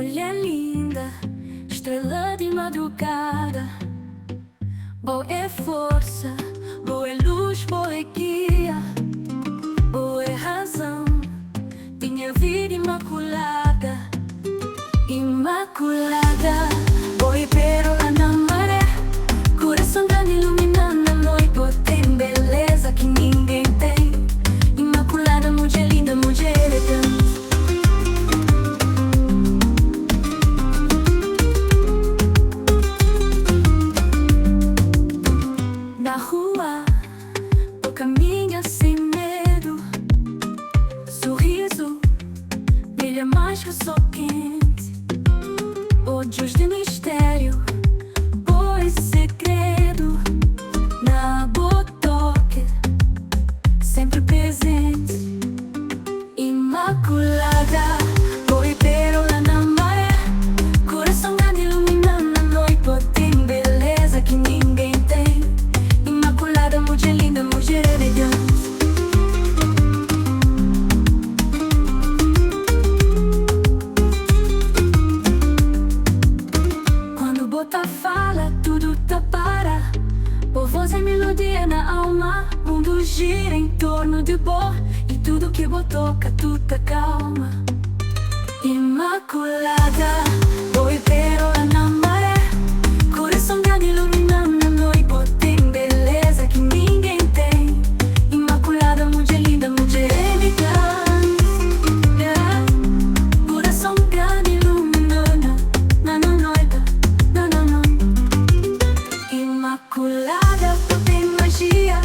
Mulher linda, estrela de madrugada. Bo é força, bo é luz, bo é guia, bo é razão de minha vida imaculada. Imaculada, bo é pérola na maré, coração grande iluminando a noite, bo tem beleza que ninguém tem. Imaculada, mulher linda, mulher elegante. Na rua, bo caminha sem medo, sorriso brilha mais que o sol quente. Olhos de mistério, bo é segredo. Na bo toque, sempre presente. Imaculada, bo é pérola na maré, coração grande iluminando a noite, bo tem beleza que ninguém tem. Imaculada, mulher linda, mulher elegante. Quando bo ta fala, tudo ta para. Bo voz é melodia na alma, mundo gira em torno de bo e tudo que bo toca, tudo tá calma. Imaculada, bo é pérola na maré, coração grande iluminando a noite, bo tem beleza que ninguém tem. Imaculada, mulher linda, mulher elegante. Yeah. Coração grande iluminando na noite, na na na. Imaculada, bo tem magia,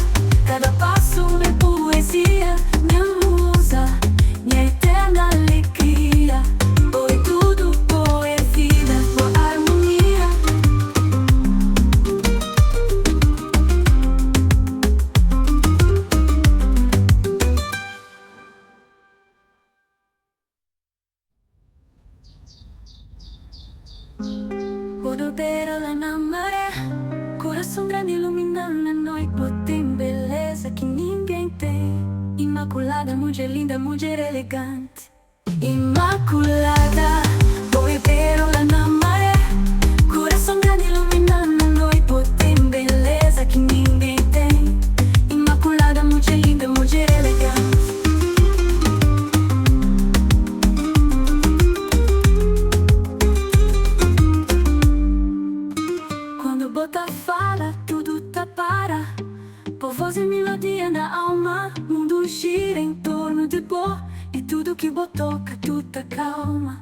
cada passo é poesia. Minha musa, minha eterna alegria. Bo é tudo, bo é vida, bo harmonia. Bo pérola na maré, coração grande iluminando a noite, bo tem beleza que ninguém tem. Imaculada, mulher linda, mulher elegante. Imaculada, bo é pérola na maré, coração grande iluminando a noite, bo tem beleza que ninguém tem. Imaculada, mulher linda, mulher elegante. Quando bo ta fala, tudo tá para. Bo voz é melodia na alma, mundo gira em torno de bo e tudo que bo toca, tudo tá calma.